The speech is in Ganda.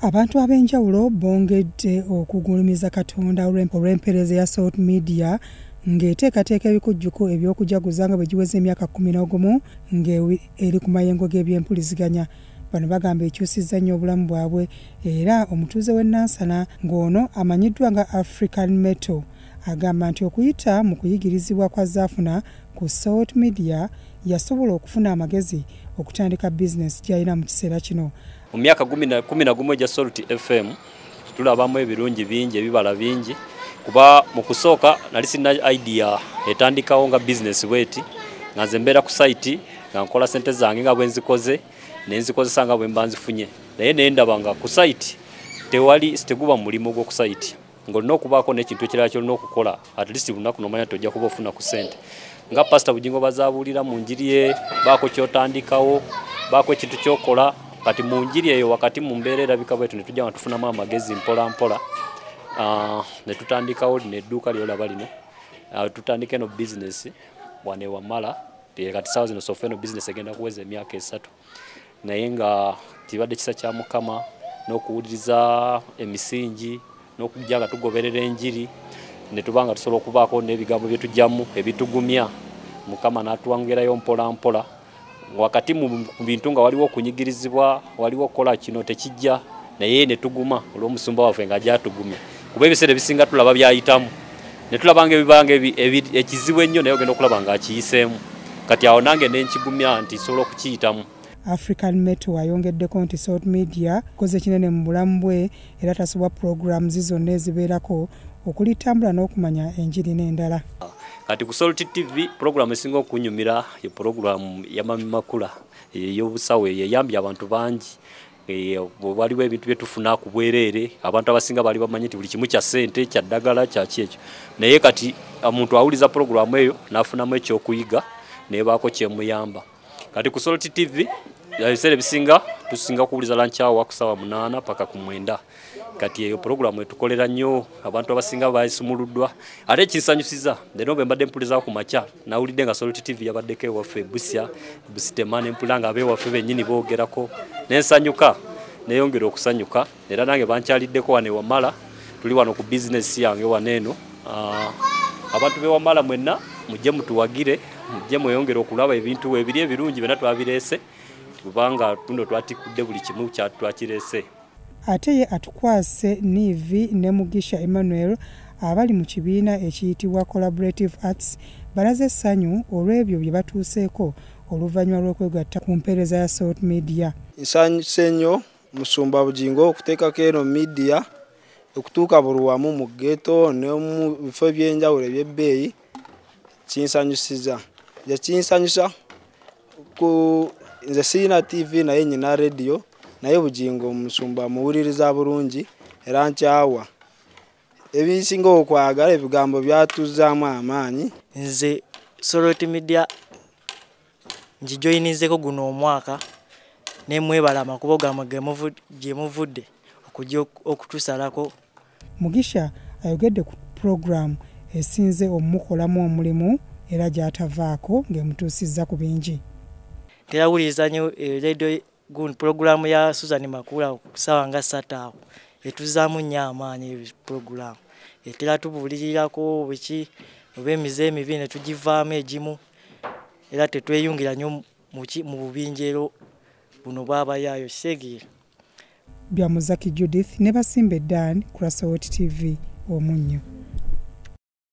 Abantu ab'enjawulo bongedde okugulumiza Katonda olw'empeereza ya Salt Media ng'eteekateeka ebikujjuko eby'okujaguza nga bwe giweza emyaka 11 ng'eri ku mayengo g'ebyempuliziganya. Bano bagamba ekyusizza nnyo obulamu bwabwe, era omutuuze w'e Nansana ng'ono amanyiddwa nga African Metal agamba nti okuyita mu kuyigirizibwa kwa zaafuna ku Salt Media yasobola okufuna amagezi okutandika bizinesi gy'alina mu kiseera kino. Mu myaka 11 egya Salt FM tulabamu ebirungi bingi, ebibala bingi, kuba mu kusooka nali sirina idea etandikawo nga bizinesi bweti, nga nze mbeera ku site nga nkola sente zange nga bwe nzikoze ne nzikozesa nga bwe mba nzifunye, naye ne ndaba nga ku site tewali, teguba mulimu gw'oku site, ng'olina okubaako n'ekintu ekirala ky'olina okukola, at least lunaku n'omanya nti ojja kuba ofuna ku ssente. Nga Pasita Bugingo bazaabuulira mu njiri ye, baako ky'otandikawo, baako ekintu ky'okola. Kati mu njiri eyo wakati mu mbeera erabika bwetu ne tujja nga tufunamu amagezi mpola mpola, ne tutandikawo lino edduuka ly'olaba lino, tutandika eno bizinesi wano e Wamala. Kati ssaawa zino sofa eno bizinesi egenda kuweza emyaka 3, naye nga kibadde kisa kya Mukama n'okuwuliriza emisingi n'okujja nga tugoberera enjiri ne tuba nga tusobola okubaako n'ebigambo bye tujjamu ebitugumya, Mukama n'atuwangerayo mpola mpola. Wakati mu bintu nga waliwo okunyigirizibwa, waliwo okukola kino tekijja, naye ne tuguma olw'omusumba waffe nga gyatugumya, kuba ebiseera ebisinga tulaba byayitamu ne tulaba nga ebibanga ekizibu ennyo, naye ogenda okulaba ng'akiyiseemu. Kati awo nange ne nkigumya nti nsobola okukiyitamu. African Metal ayongeddeko nti Salt Media koze kinene mu bulamu bwe, era tasubwa programs zonna ezibeerako okulitambula n'okumanya enjiri n'endala. Kati ku Salt TV program esinga okunyumira ye program ya Mami Makula ey'obusawo, eyambye abantu bangi. Waliwo ebintu bye tufuna ku bwereere, abantu abasinga baali bamanyi nti buli kimu kya ssente, kya ddagala, kya ki ekyo, naye kati omuntu awuliza program eyo n'afunamu ekyokuyiga nebaako kyemuyamba. Kati ku Salt TV ebiseera ebisinga tusinga kuwuliza lunch hour ku ssaawa 8 paka ku 9. Kati eyo program etukolera nnyo, abantu abasinga basumuluddwa. Ate ekinsanyusiza leero bwe mbadde mpulizaako ku makya, nawulidde nga Salt TV yabaddeko ewaffe Busia, Busitema, ne mpulira nga ab'ewaffe bennyini boogerako, ne nsanyuka, neeyongera okusanyuka. Era nange bankyaliddeko wano e Wamala, tuli wano ku bizinesi yange wano eno. Abantu b'e Wamala mwenna mujje mutuwagire, mujje mweyongere okulaba ebintu ebiri ebirungi byonna twabireese, kubanga tuno twatikudde buli kimu twakireese. Ate ye Atukwase Nivi ne Mugisha Emmanuel abali mu kibiina ekiyitibwa Collaborative Arts balaze essanyu olw'ebyo bye batuuseeko oluvannyuma lw'okwegatta ku mpeereza ya Salt Media. Nsanyuse nnyo Musumba Bugingo okuteekako eno media okutuuka buli wamu mu ghetto ne mu bifo eby'enjawulo eby'ebbeeyi, kinsanyusiza. Nze kinsanyusa ku nze sirina TV naye nnyina radio, naye Bugingo omusumba muwuliriza bulungi era nkyawa. Ebisinga okwagala ebigambo byatuzzaamu amaanyi. Nze Salt Media ngijoyinizeko guno omwaka ne mwebala amakubo gammwe gye muvudde okujja okutusalako. Mugisha ayogedde ku pulogulaamu esinze omukolamu omulimu era gy'atavaako ng'emutuusizza ku bingi. Terawuliriza nnyo radio gundi pulogulaamu ya Susan Makula ku ssaawa nga 3 awo, etuzzaamu nnyo amaanyi eyo pulogulaamu. Etera tubuulirirako biki oba emize emibi ne tugivaamu egimu, era tetweyungira nnyo mu bubinjero buno bw'abayaayo kitegeera. Bya Muzaki Judith ne Basimbe Dan ku Salt TV Omunnyo.